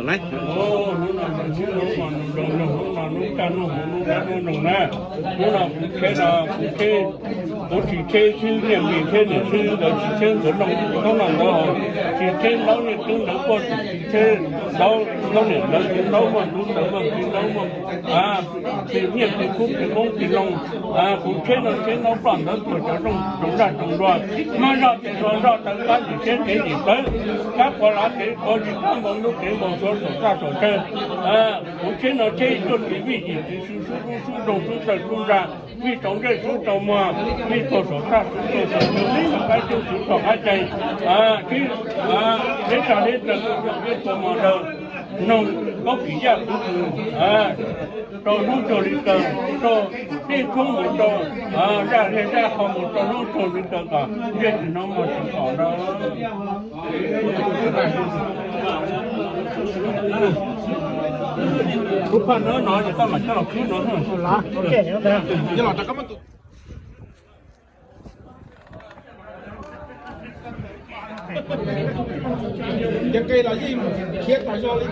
Hnub no hnub no hnub no hnub no hnub no hnub no hnub no kuv tsheb no kuv tsheb, kuv tsis tsheb xwb, niaj me tsheb niam xwb, nkawd tsis tsheb nkawd no, tsis tsheb ntaub niaj tub ntawd poj tsis tsheb ntaub, ntaub niam ntawd tsis ntaub muaj ntub ntawd muaj tsis ntaub muaj, tsis niaj tsis kub tsis koob tsis loo. Kuv tsheb no tsheb ntaub ploj ntawd tuag cov rooj tsoom nraj tsoom nruas, mab zoj tes zog zoj taw kab lim siab kev lim plawv, kab quav lav kev quav zis kab npau ntub kev npau suav saum txaj saum chaw. Kuv tsheb no tsheb tuaj tis vij yim tis su sub dub sub nroog sub tawg sub ntsa, vij tsaus ntsej sub tsaus muag, vij tuag saum txaj sub tawg saum chaw, vij qaib tub sub txog qaib cai, tsheb tag neb raws kuj zoo peb tua mos daws, noog kaub kis yaj kuv kws, rau hnub tsaug li kawg, rau dej tshoob mus rau zaj liaj zaj qho mus rau hnub tsaug li kawg kom ntsej tsis hnov muag tsis pom ntag. Kuv phaj no no ces koj mam coj los khwb no. Cov qe los yeej khiav tag zog li.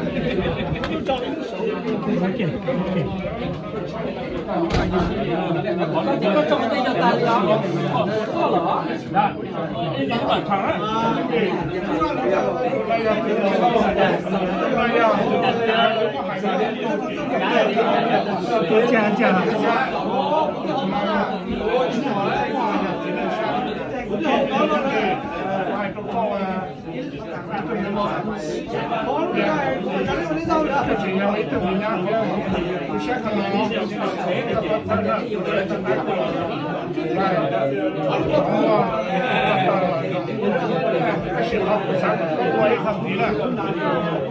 Tab sis qhov kuv xav kom koj ua ib qho ntxiv na,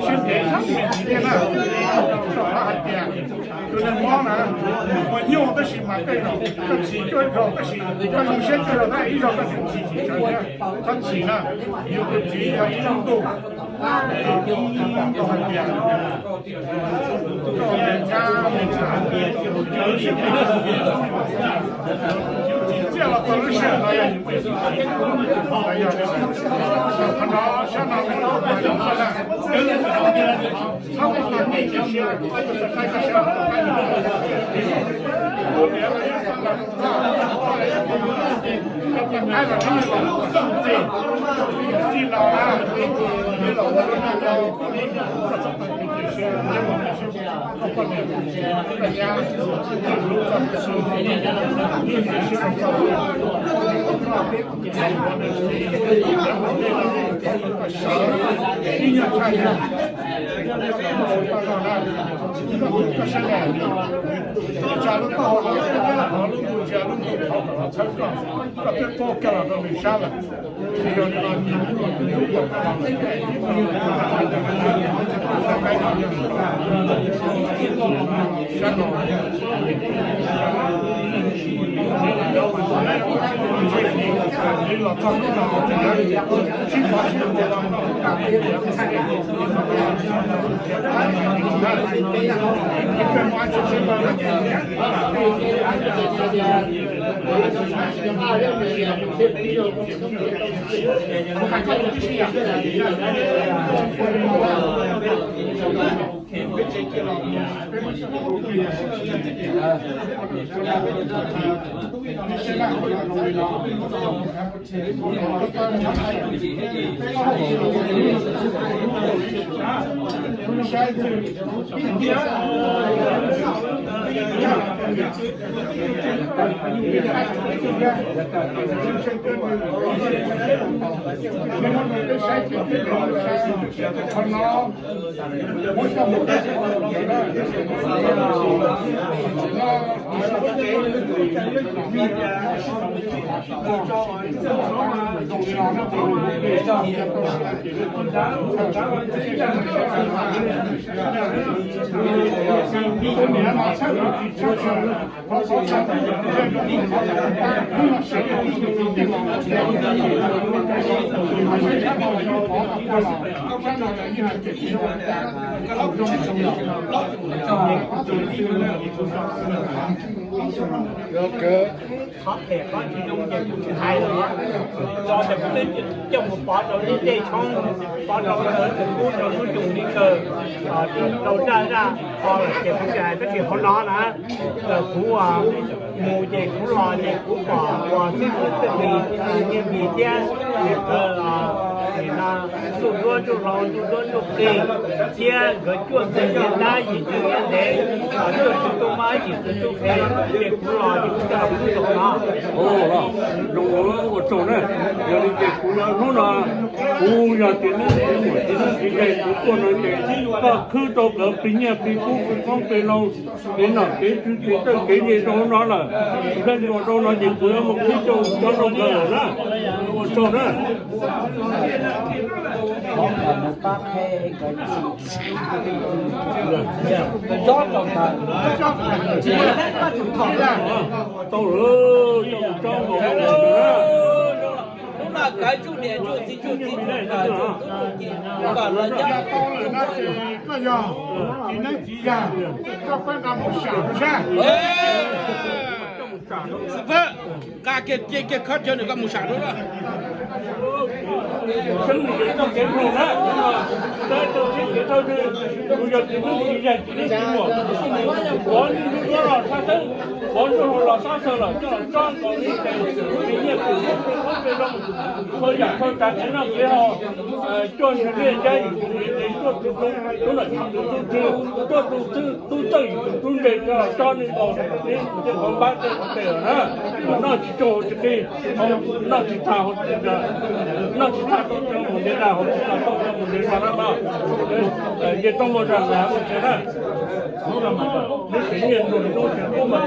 siab ntev txhob me ntxiv thiab na, rau qhov hais tias tus neeg mob na, nws muaj nyuj tab sis mas tej zaum koj chim cuaj zaug tab sis koj zoo siab cuaj zaug tab sis ib zaug koj tseem chim tsis tshawv thiab. Txhob chim na, yus tus txiv yog ib lub ntuj, ib lub ntuj hais tias Qhov phem qhov tsis zoo ces kuv tsis hais lawm, tso tias kuv twb coj mus pov rau lub dej tshoob, pov rau lawv tus kub rau lub nroog li kawg, rau zaj zaj qho lawm ces kuv tsis hais tab sis hauv no na, kuv mus ces kuv los ces kuv pom uas xib fwb Txwj Npis, Nyiaj Npis thiab nkawd no Ntsuj Duab Ntsuj Hlauv, Ntsuj Duab Ntsuj Qis thiab nkawd cuaj ntxeeg yam dab yim ntxeeg yam ntev, cuaj tug tub mab yim tug tub qhe, ces kuv los ces kuv coj los pub rau no. Zoo ua tsaug na, yog li ces kuv hnub no kuv yog tias neb txiv muam txiv neeb txiv yaig kuv tuaj no ces koj khwb rau nkawd plig nyiaj plig kub plig qoob plig loo, kev nom kev tswv kev txawj kev ntse rau hauv no lawm. Thiab li ua rau no ces kuv yuav mus qhib rau cov zoo nkawd lawm na. Ua tsaug na. Tau lawm, tau tsob nkaus. Hnub no kav tsuj niam tsuj txiv tsuj txiv tsuj nkawm tsuj tub tsuj ki, kom lawv nyob. Koj yog txiv neeb txiv yaig, koj pab nqa mus sam rau sab. Xib fwb, nqa kiag cej kiag khawb cawv nws koj mus sam rau. Seb nws yuav txoj kev mloog na, tab rau seb kev thawj twg, kuv yog txiv neeb txiv yaig txiv neeb txiv muam, pov ntsuj duab los sab xeeb, pov ntsuj hlauv los sab xeeb lawm coj los tsob nkaus li ces nyiaj txiag qoob plig zoo, txhua yam txhua tsav kev noj kev haus, cuaj ntug liaj cab yim tus nqi tes, cuaj tus zoo, tub nom tsis txwv tub tswv, cuaj tus tub txawj yim tus tub ntse coj los tsob nkaus li tej qhov npab tej qhov tes lawm na. Noj tsis tsaug tsis qi, noj tsis tas, noj tsis tas tau coj mus ntev dag, haus tsis tas tau coj mus ntev zog na mog. Nce roob muaj zog, nqa mus tsev na. Neb tsev nyiaj nrog li nub tsev kub mas